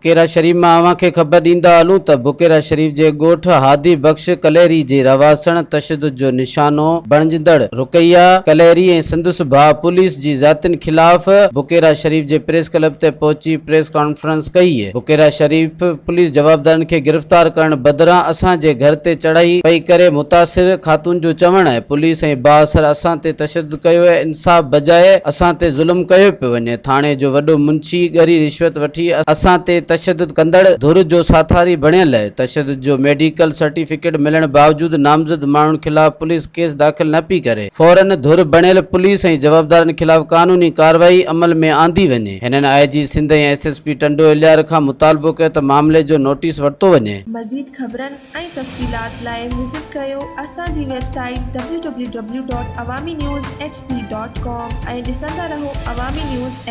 بڪيرا شريف مان اوهان کي خبر ڏيندا هلون ته بڪيرا شريف جي ڳوٺ هادي بخش ڪليري جي رهواسڻ تشدد جو نشانو بڻجندڙ رقيه ڪليري ۽ سندس ڀاء پوليس جي زيادتين خلاف بڪيرا شريف جي پريس ڪلب تي پهچي پريس ڪانفرنس ڪئي. بڪيرا شريف پوليس جوابدارن کي گرفتار ڪرڻ بدران اسان جي گهر تي چڙهائي پئي ڪري متاثر خاتون جو چوڻ آهي پوليس ۽ بااثر اسان تي تشدد ڪيو ۽ انصاف بجاء اسان تي ظلم ڪيو پيو وڃي ٿاڻي جو وڏو منشي ڳري رشوت وٺي اسان تي تشدد ڪندڙ ڌر جو ساٿاري بڻيل آهي تشدد جو ميڊيڪل سرٽيفڪيٽ ملڻ باوجود نامزد ماڻهن خلاف پوليس ڪيس داخل نه پئي ڪري فورن ڌر بڻيل پوليس ۽ جوابدارن خلاف قانوني ڪارروائي عمل ۾ آندي وڃي هنن I G Sindh ۽ S S P Tando Allahyar کان مطالبو ڪيو ته معاملي جو نوٽيس ورتو وڃي. مزيد خبرن ۽ تفصيلات لاء وزٽ ڪريو اسان جي website W W W dot Awami news H D dot com ۽ ڏسندا رهو عوامي نيوز.